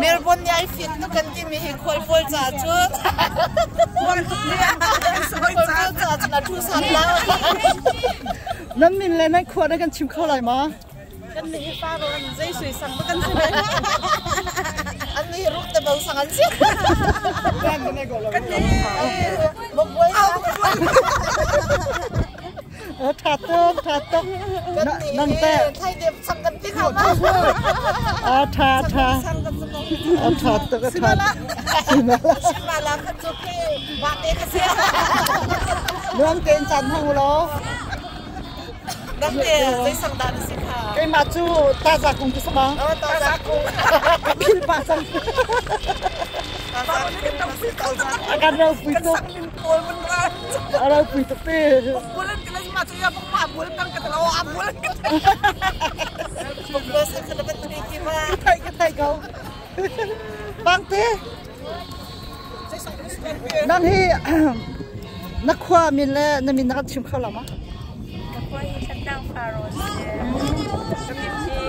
Melbourne nih ai fit tuk kan timi hi khual pawl ca cun khual pawl ca cun a thu san lo. Nan min le nan khua na kan chim kho lai ma? Kan nih hi pa an zei sui sang ba kan si ve. An nih ruk te bo sang an si. Kan nih bokbuai sang. Tha tuk, tha tuk. Nang te. Thai dem sang kan ti kha ma. A tha tha. A tha tuk, a tha. Simala. Simala kha chu ke ba te kha se. Nuam tein caan hmang u law. Nang te zei sang dah na si kha? Keimah cu taza kung ka sama. Oh, taza kung. Ka phil pah cang. A kan ro pui tuk. A ro pui tuk te. Ka thai ka thai ko. Bangte. Nang hi na khua min le na min na kan chim kho lo ma? Ka khua hi Thantlang Faro si. Ka min hi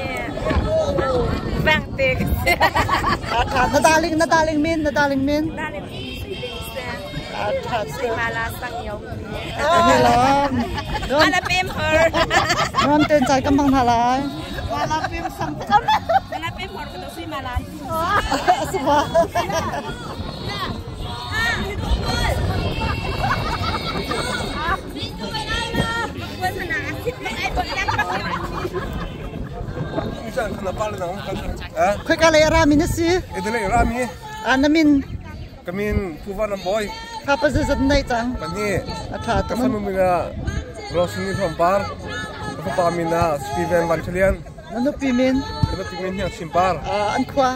Vangte ka si. Na darling, na darling min, na darling min. Darling Sui Ling si. Tha Sui Mala Sang Yong. Hello. Ala pem her. Ram ten chai kam bang tha lai. Mala pem sang kam. Ala pem her ko Sui Mala. Aswa. Khoi ka lei rami na si? Idile rami. A na min? Ka min Puva Ram Boy. Ka pa zat nei cang. Pani. A tha Ka fanu min ah Rosini Thompar. Ka fapa min ah Steven Van Chalian. Na nupi min? Ka nupi min Hniang Chimpar. An khua?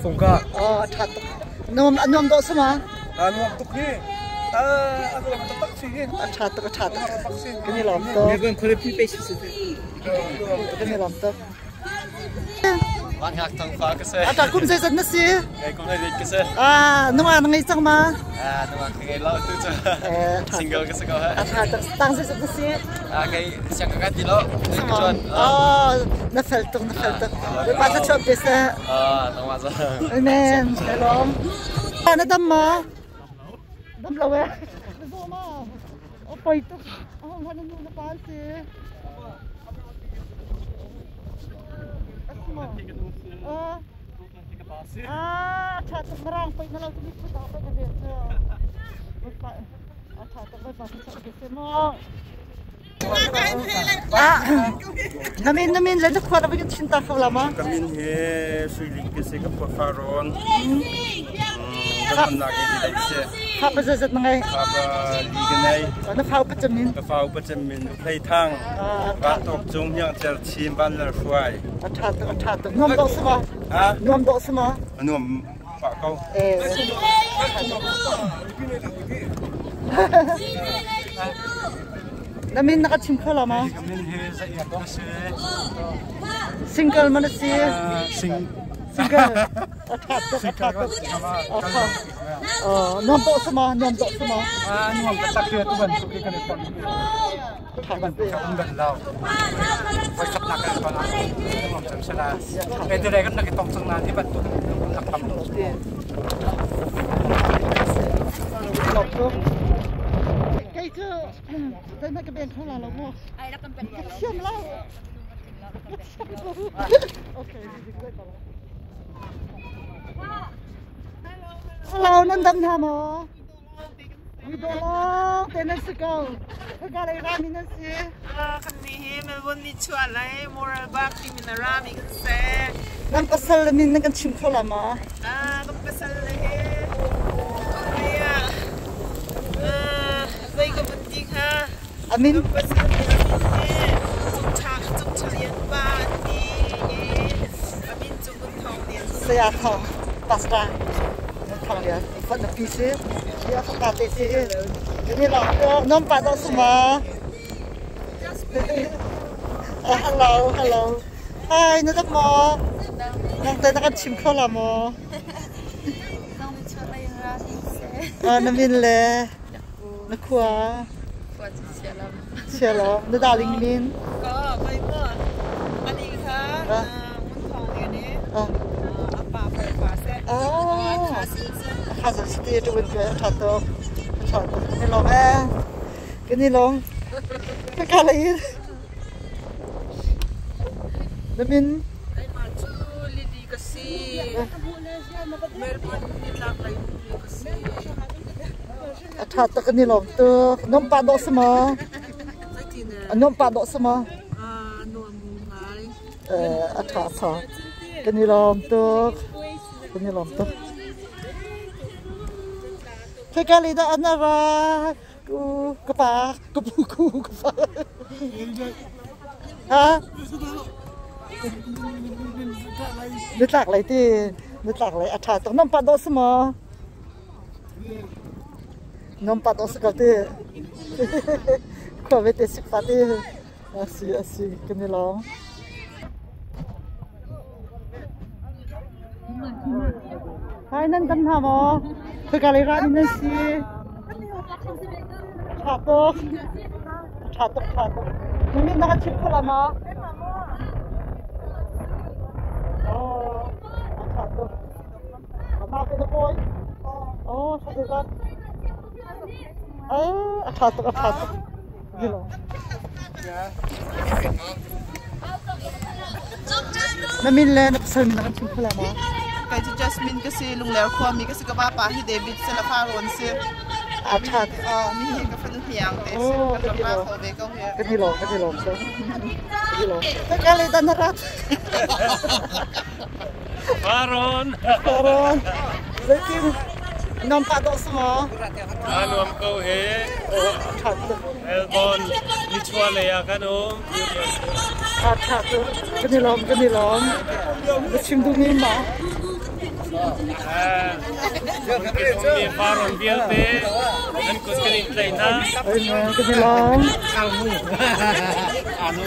Fungka. Oh, a tha tuk. Nuam nuam dawh sama? A nuam tuk hi. A nuam taktak si hi. A tha tuk, a tha tuk. Kan i lawm tuk. Kan i lawm tuk. Van ngak thang fa ka si. Ata kum zeizat na si? Kei kum hleiruk ka si. Ah, nungak na ngei cang ma? Ah, nungak ka ngei lo tu cu. Single ka si ko. A tha tuk. Tang zeizat na si? Ah, kei siang ka ti lo. Ka chuan. Oh, na fel tuk, na fel tuk. Pa ta chuan pe sa. Ah, nangmah za. Amen. Shalom. Na dam ma? Dam lo eh. Na zo ma? O poi tuk. Oh, na nu na pa si. Ah, tha tuk marang poi na lo tu mit put pa ka ve chu. A tha tuk bai pa sa ke se mo. Ah, namin namin le na khua na kan chin ta kho la ma? Ka min he Suiling ke se ka phua faron. Ka nak e di dai se. Kha pa zat na ngai. Kha pa li ka nei. Na phau pa chamin. Ka phau pa chamin Hlei Thang. Ba tok cung hiang cer chin ban lar hruai. A tha tuk a tha tuk. Nuam dawh sama. Ha? Nuam dawh sama. Nuam pa ko. Eh. Na min na ka chim kho lo ma? Ka min he za ia ka si. Single man si. Sing Single. A tha tuk a tha tuk. A tha. Nuam dawh sama, nuam dawh sama. Nuam ka tak tu ban tu kan ton. Tu ban tu kan ban lao. Voi khat nak kan ton. Nuam cam sala. E te kan nak tong chang na ti ban tu kan nak tam. Kei cu zeihmanh ka beng kho la lo mu. Ka thiam lo. Ka thiam lo. Okay. Hello, nan dam hna maw? Mi dawh te nan si ko. Khika lei rami nan si. Kan nih hi Melbourne ni chuah lei Moral Bak timi na rami kan si. Nan pasal le min nan kan chim kho la maw? Kan pasal le hi zei ka vun ti kha. Amin. Kan pasal le hi Cung Tha Lian pa an ti i amin cu Ngun Thawng Lian. Saya Thawng, Pastor Ngun Thawng Lian. Fat na pi si. Ya fapa te si. Ini lo nom pa do suma. Hello, hello. Hi, na dam maw? Nang te na kan chim kho la maw? Na min le na khua. Khua cu Sialam. Sialam. Na darling min. Ko, koi mo. Ani kha. Carson City tu in ka tha tuk. Tha tuk. Kan i lawm ee. Kan i lawm. Ka ka lei. Na min? Keimah cu Lily ka si. Melbourne nitlak lei ummi ka si. A tha tuk kan i lawm tuk. Nom pa dawh si maw? Zeitin? Nom pa dawh si maw? Nuam ngai. A tha tha. Kan i lawm tuk. Kan i lawm tuk. Khika li dah an ra ku ka pa ka pu ku ka pa. Ha? Nitlak lei ti nitlak lei a tha tuk. Nam pa dawh si maw? Nam pa dawh si ko ti. Khua vete sik pa ti. Asi asi kan i lawm. Hi nan dam hna maw? Khoi lei ra nan si? Tha tuk. Tha tuk tha tuk. Na min na kan chim kho la maw? Oh, tha tuk. Mah ke na pawi? Oh, tha tuk. A tha tuk a tha tuk. Na min le na pasal min na kan chim kho lai maw? Kei cu Jasmine ka si, Lungler khuami ka si, ka vapa hi David Selafaron si. A tha. Mi hi ka fanu hniang te si. Kan rak ra kho ve ko hi. Kan i lawm, kan i lawm so. Kan i lawm. Ka le dan na rat. Faron. Faron. Zeitin nom pa dawh si maw? Aa nuam ko he. Melbourne nichuah lei ah kan um. Tha tha tu kan i lawm kan i lawm. Na chim duhmi ma? Mi Faron vialte an kut kan in tlaih hna. Kan i lawm. Anu.